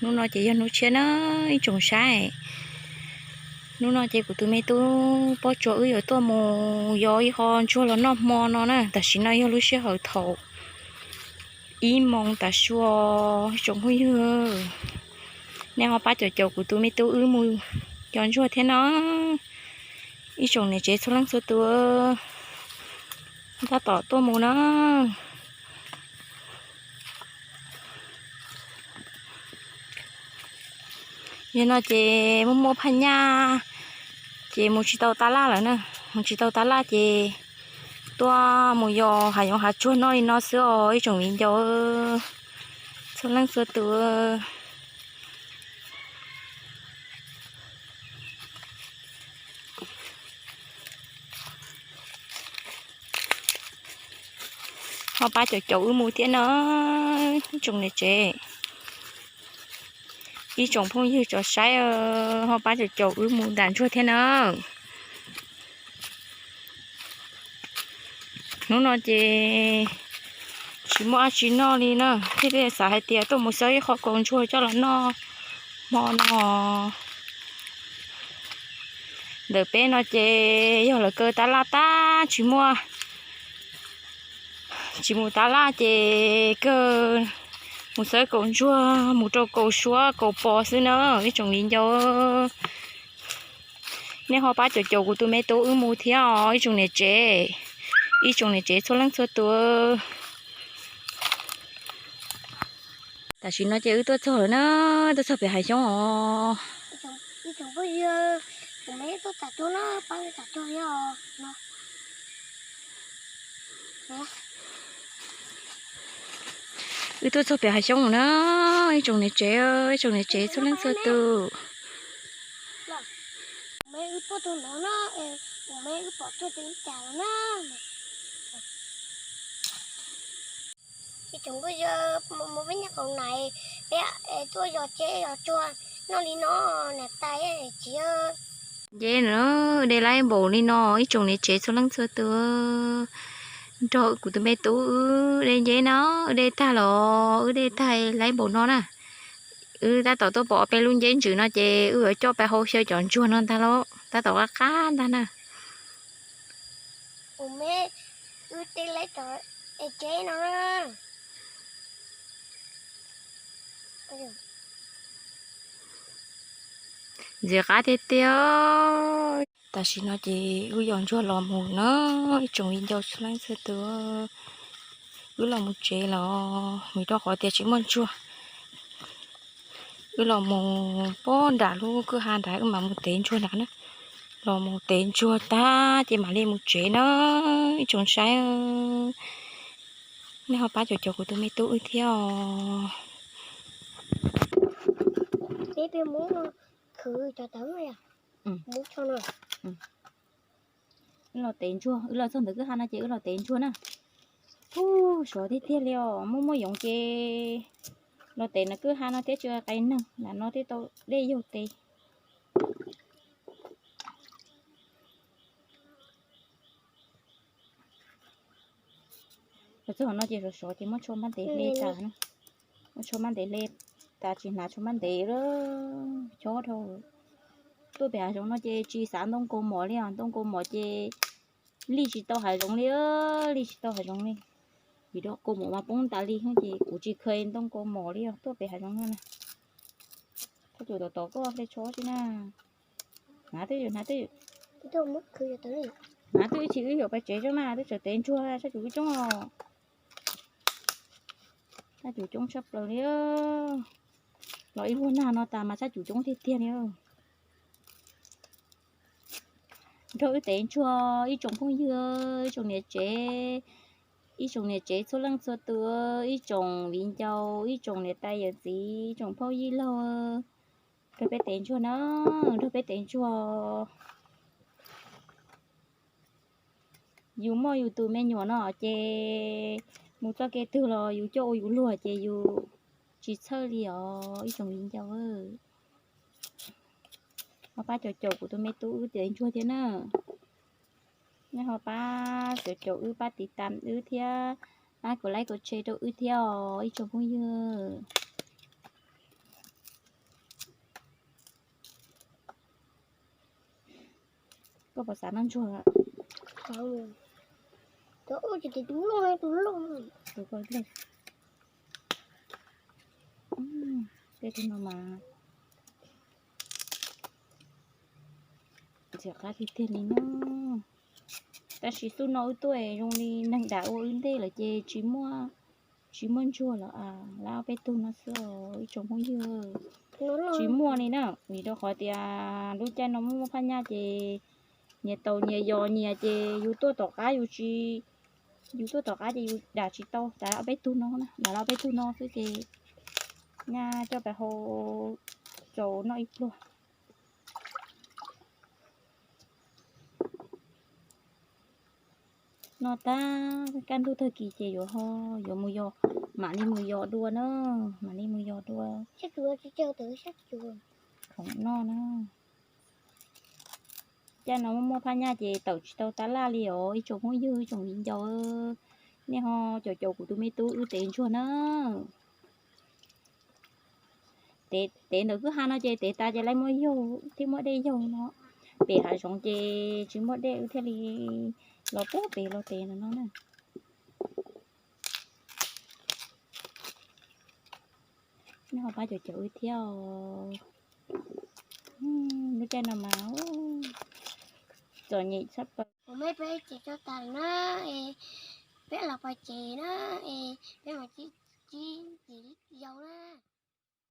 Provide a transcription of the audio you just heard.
Hnub no ces yog hnub tshiab na ib tsoom saib. Hnub no ces kuv tus me tub Pob Tsuas wb yuav tuaj mus yos ib qho ntsuag los noj hmo no na. Tam sim no yog lub sij hawm thaum ib moos tav su, ib tsoom phooj ywg, nej ho pab caum caum kuv tus me tub wb mus yos ntsuag thiab no. Ib tsoom niam tsev txhua leej txhua tus, tab tom tuaj mus na. Yog no ces muaj muaj phaj nyaj ces mus tsis tau tab laj lawm na. Mus tsis tau tab laj ces tuaj mus yos hav zoov hav tsuag noj li no xwb os ib tsoom viv ncaus txhua leej txhua tus. Ho pab caum caum wb mus thiab na ib tsoom niam tsev, ib tsoom phooj ywg tsoom saib, ho pab caum caum wb mus nram ntsuag thiab na. Hnub no ces tsis muaj dab tsi noj li na thiab peb xav hais tias tuaj mus xawb ib qho kaus ntsuag coj los noj hmo no. Ntawm peb no ces yog lawv kaw tab laj tab tsis muaj, tsis mus tab laj ces kawg mus xawb kaus ntsuag mus rau kaus suab kaus pos xwb na ib tsoom viv ncaus. Nej ho pab caum caum kuv tus me tub wb mus thiab os ib tsoom niam tsev, ib tsoom niam tsev txhua leej txhua tus. Tam sim no ces wb tuaj txog lawm na, tuaj txog pem hav xyoob os. Wb tuaj txog pem hav xyoob na, ib tsoom niam tsev, ib tsoom niam tsev txhua leej txhua tus. Ib tsoom phooj ywg, mus peb nyob qaum nais, peb tuaj yos tsheb yos tsuag noj li no, niam tais txiv. Nceb na, de laib npaum li no ib tsoom niam tsev txhua leej txhua tus, nrog kuv tus me tub wb de nceb na, wb de tag los wb de tag laib npaum no na. Wb tab tom tuaj pom ob peb lub nceb ntsws no ces wb yuav coj pais hau xyaw cov ntsuag no ntag lauj, tab tom qab qab ntag na. Ntxim qab tiag tiag. Tam sim no ces wb yos ntsuag los mus na, ib tsoom viv ncaus txhua leej txhua tus, wb los mus tsev los vim rau qhov tias tsis muaj ntsuag. Wb los mus pab nram lub kwj ha nrad wb mam mus tev ntsuag nrad na. Los mus tev ntsuag tag ces mam li mus tsev na, ib tsoom saib. Nej ho pab caum caum kuv tus me tub wb thiab os. Wb los tev ntsuag, wb los txog ntawm kwj ha no ces wb los tev ntsuag na. Ub, sov tiag tiag li os, muaj muaj yoov ces los tev ntawm kwj ha no thiab tsis qe neeg, lam no thiaj tau dej yaug tes. Los txog no ces sov sov ces muab tshuaj npaj ntev hle tas, muab tshuaj npaj ntev hle tas tsis hnav tshuaj npaj ntev lawm, chob dhau. Tuaj pem hav zoov no ces tsis xav ntoo kaus mom li os, ntoo kaus mom ces li tsis tau hav zoov li, li tsis tau hav zoov li. Vim rau kaus mom mas poob tas li ces kuv tsis kheev ntoo kaus mom li os, tuaj pem hav zoov no na. Sab cum tom tom koj hle tsho tsi na. Hnav twj ywm, hnav twj ywm. Hnav twj ywm, ib chim wb yuav pais tsev tso mas, twb tseem tev ntsuag, sab cum wb coob os. Sab cum coob tshaj plaws li. Los ib vuag nag no tas mas sab cum coob tiag tiag li. Nrog wb tev ntsuag ib tsoom phooj ywg, ib tsoom niam tsev, ib tsoom niam tsev txhua leej txhua tus, ib tsoom viv ncaus, ib tsoom niam tais yawm txiv, ib tsoom phauj yij laug, nrog peb tev ntsuag na, nrog peb tev ntsuag. Yus muaj yus tus me nyuam no ces mus txoj kev twg los yus coj ua yus luag ces yus tsis txhawj li os ib tsoom viv ncaus. Ho pab caum caum kuv tus me tub wb tev ntsuag thiab na. Nej ho pab caum caum wb, pab tiv tam wb thiab, pab kuv like kuv share rau wb thiab os ib tsoom phooj ywg. Koj puas xav noj ntsuag? Tus loj, tus loj. Tus ko, tej tus no mas ntxim qab tiag tiag li no. Tab sis xub no wb tuaj zoo li neeg dam ua wb ntej lawm ces tsis muaj, tsis muaj ntsuag los lawm ob peb tug no xwb os ib tsoom phooj ywg. Tsis muaj li na, vim rau qhov tias lub caij no muaj muaj phaj nyaj ces nyias taus nyias yos nyias ces yus tuaj tom qab yus tsis, yus tuaj tom qab ces yus dam tsis tau, dam ob peb tug no na, dam ob peb tug no xwb ces nyaj coj pais hau tsaus noj ib pluag. Noj tag kaj ntug tag kis ces yuav ho, yuav mus yos, mam li mus yos dua na, mam li mus yos dua khoom noj na. Caij no muaj muaj phaj nyaj ces tawm tsis tau tab laj li os ib tsoom phooj ywg ib tsoom viv ncaus. Nej ho caum caum kuv tus me tub wb tev ntsuag na. Tev ntawm kwj ha no ces tev tas ces laib muab yaug thiab muab dej yaug no. Pem hav zoov ces tsis muaj dej wb thiaj li los puag pem los tev ntawm no na. Nej ho pab caum caum wb thiab os. Lub caij no mas txom nyem tshaj plaws. Kuv me peb ces tso tas na, peb los pais ces na, peb mam li ces yau na.